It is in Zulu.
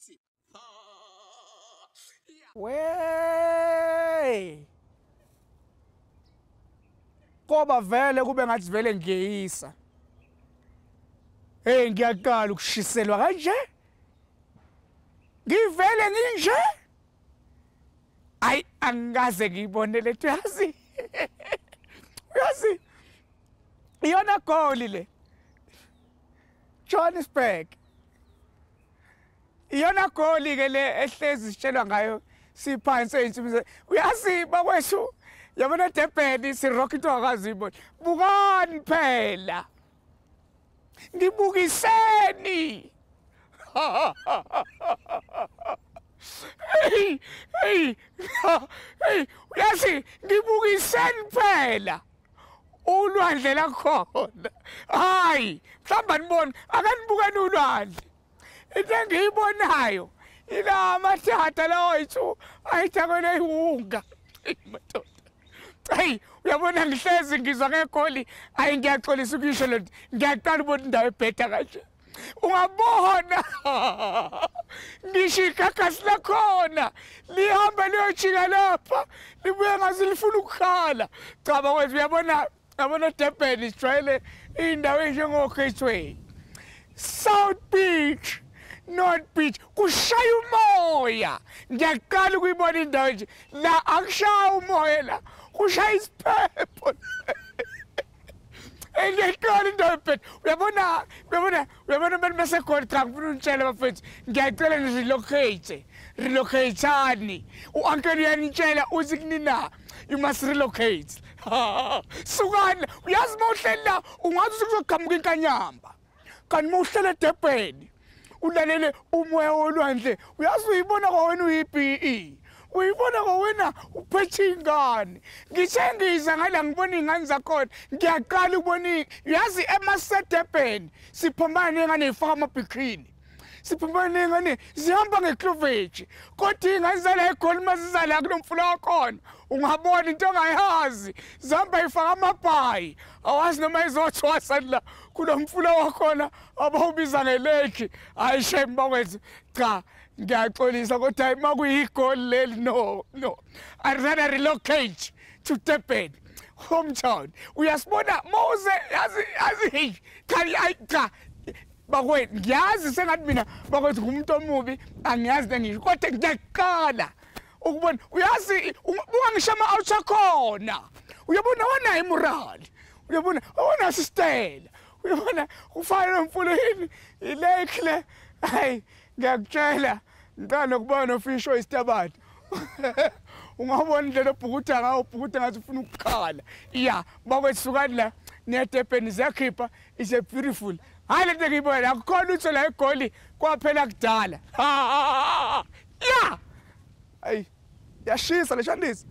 City. Wey! Koba vele kube ngathi vele ngiyeyisa. Hey, ngiyaqala ukushiselwa kanje. Ngivele nginje. Ayi, angikaze ngiyibone lethu yazi. Uyazi. Iyona goli le. Johannesburg. Iyona goli ke le ehlezi sitshelwa ngayo siphansi eyinsuku. Uyazi bakwethu yabona Durban sirock into akazi ibona. Bukani phela. Ngibukiseni. Hey, hey, hey, uyazi ngibukiseni phela. Ulwandle lakhona. Hayi, mhlawumbe nibona, akanibukeni ulwandle. Into engiyibonayo ila amathatha lawo ayithu ayithakele iwunga. Madoda. Hey, uyabona ngihlezi ngizwa ngegoli, hayi ngiyaxolisa ukuyisho lo, ngiyaqala ubona indawo ebheda kanje. Ungabona ngisho igagasi lakhona lihamba liyojika lapha libuye ngaze lifuna ukukhala. Cha bakwethu, uyabona yabona Durban sijwayele iy'ndawo ey'njengo-Gateway, South Beach, North Beach, kushaya umoya. Ngiyaqala ukuyibona indawo nje la akushaya umoya la kushaya isiphepho. Ngiyaqala indawo ebheda. Uyabona uyabona uyabona abantu baseGoli, cha ngifuna unitshela bafethu, ngiyacela ni-relocate, relocate-ani. U-uncle uyanitshela uthi kunina you must relocate. Sukani, uyazi uma uhleli la ungathi kuzoqhamuka inkanyamba. Kanti uma uhlele eDurban ulalele umoya wolwandle, uyazi uyibona kwawena uyi-BE. Uyibona kwawena uphethe ingane. Ngithe ngiza ngala ngibona iy'ngane zakhona, ngiyaqala ukubona, uyazi emaseDurban siphambana ney'ngane y'faka amabhikhini. Siphambana ney'ngane zihamba ngecloveji. Kodwa iy'ngane zala eGoli uma ziza la kulo mfula wakhona, ungabona into ongayazi. Zihamba y'faka amabhayi. Awazi noma izothwasa la kulo mfula wakhona abawubiza ngeleki. Hayi shame bakwethu, cha ngiyaxolisa kodwa hayi uma kuyigoli leli, no no. I'd rather relocate to Durban, hometown. Uyasibona mawuze yazi yazi hey cha hayi cha bakwethu, ngiyazi sengathi mina bakwethu ngumuntu omubi, angiyazi nengisho kodwa ngiyaqala ukubona. Uyazi buka ngisho ama-out akhona, uyabona wanayo imorali, uyabona awanaso isitayela, uyabona ufana nomfula yini ilake le. Hayi ngiyakutshela, ngiqala nokubona nofisho oyisitabane. Ungabona indlela obhukuda ngayo, ubhukuda ngathi ufuna ukukhala. Ya bakwethu sukani la niya Durban, ziyakhipha, is a beautiful. Hayi lento engiyibona akukhona lutho la eGoli, kwaphela kudala. Ya hayi yashisa le shandisi.